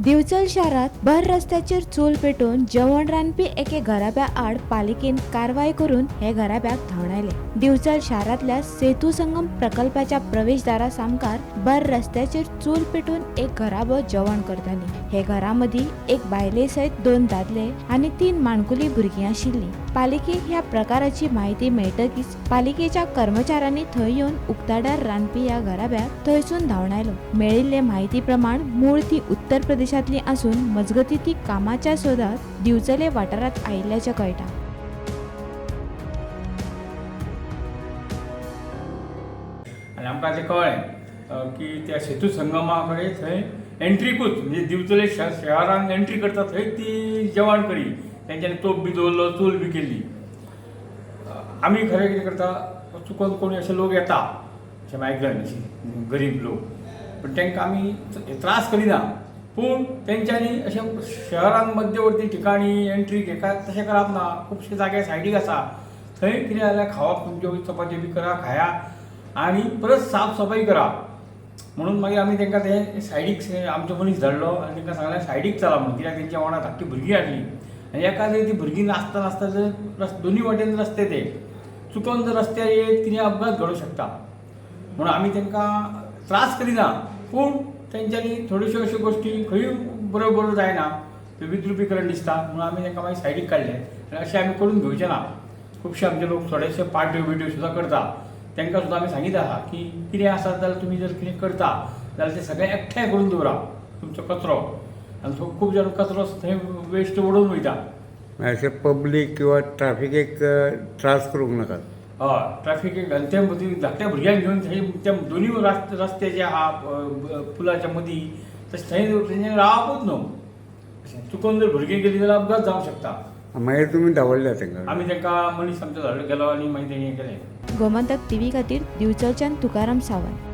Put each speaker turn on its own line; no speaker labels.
दिवचल शारात भर रस्त्याचेर चूल पेटोवन जेवण रांदपी एके घराब्या आड पालिकेन कारवाय करून हे घराब्याक धांवडायले. दिवचल शारांतल्या सेतू संगम प्रकल्पाच्या प्रवेशदारा सामकार भर रस्त्याचेर चूल पेटोवन एक घराबो जेवण करताली. हे घरा मदीं एक बायले सयत 2 दादले आनी 3 माणकुली भुरगीं आशिल्लीं. पालिकेक ह्या प्रकाराची म्हायती मेळटकीच पालिकेच्या कर्मचाऱ्यांनी थंय येवन उक्ताडार रांदपी ह्या घराब्याक थंयसून धांवडायलो. मेळिल्ले म्हायती प्रमाण मूळ ती उत्तर प्रदेशांतली आसून मजगती ती कामाच्या सोदात दिवचले वाठारांत आयिल्ल्याचें कळटा.
आनी आमकां तें कळ्ळें की त्या सेतू संगमा कडेन थंय एंट्रीकूच म्हणजे दिवचले शहरान एंट्री करता थंय ती जेवण करी तेंच्यांनी तोप बी दवरलो, चूल बी केल्ली. आमी खरें कितें करता, चुकोन कोणी अशे लोक येता अशे मायग्रंट अशे गरीब लोक, पूण तांकां आमी त्रास करिना, पूण तेंच्यांनी अशें शहरान मध्यवर्ती ठिकाणी एंट्री घेता तशें करप ना. खुबशे जागे सायडीक आसा, थंय कितें जाल्यार खावप तुमच्यो चपात्यो बी करा, खाया आनी परत साफ सफाई करा म्हणून मागीर आमी तांकां ते सायडीक आमचो मनीस धाडलो आनी तांकां सांगलें सायडीक चला म्हणून, कित्याक तेंच्या वांगडा धाकटी भुरगीं हाडली आनी एका जर ती भुरगीं नाचता नाचता जर दोनी वाटेन रस्ते ते चुकोन जर रस्त्यार येत कितें अपघात घडूंक शकता म्हणून आमी तांकां त्रास करिना, पूण तेंच्यांनी थोड्योश्यो अश्यो गोश्टी खंयूय बऱ्यो बऱ्यो जायना, त्यो विद्रुपीकरण दिसता म्हणून आमी तांकां मागीर सायडीक काडले. आनी अशें आमी करून घेवचें ना. खुबशे आमचे लोक थोडेशे पार्ट्यो बिट्यो सुद्दां करता, तांकां सुद्दां आमी सांगीत आसा की कितें आसा जाल्यार तुमी जर कितें करता जाल्यार तें सगळें एकठांय करून दवरा तुमचो कचरो, आनी खूब जाण कचरो थंय वेस्ट उडोवन वयता.
अशें पब्लीक किंवा ट्राफिकेक त्रास करूंक नाकात.
हय, ट्राफिकेक आनी ते मदीं धाकट्या भुरग्यांक घेवन थंय त्या दोनूय रस्ते जे आहा पुलाच्या मदीं तशें थंय तेंच्यांनी रावपूच न्हू. अशें चुकोन जर भुरगीं गेलीं जाल्यार अपघात जावंक शकता.
मागीर तुमी धांवडल्या तांकां?
आमी तांकां मनीस आमचो धाडलो गेलो आनी मागीर तेणी हें केलें.
गोमंतक टीव्ही खातीर दिवचलच्यान तुकाराम सावंत.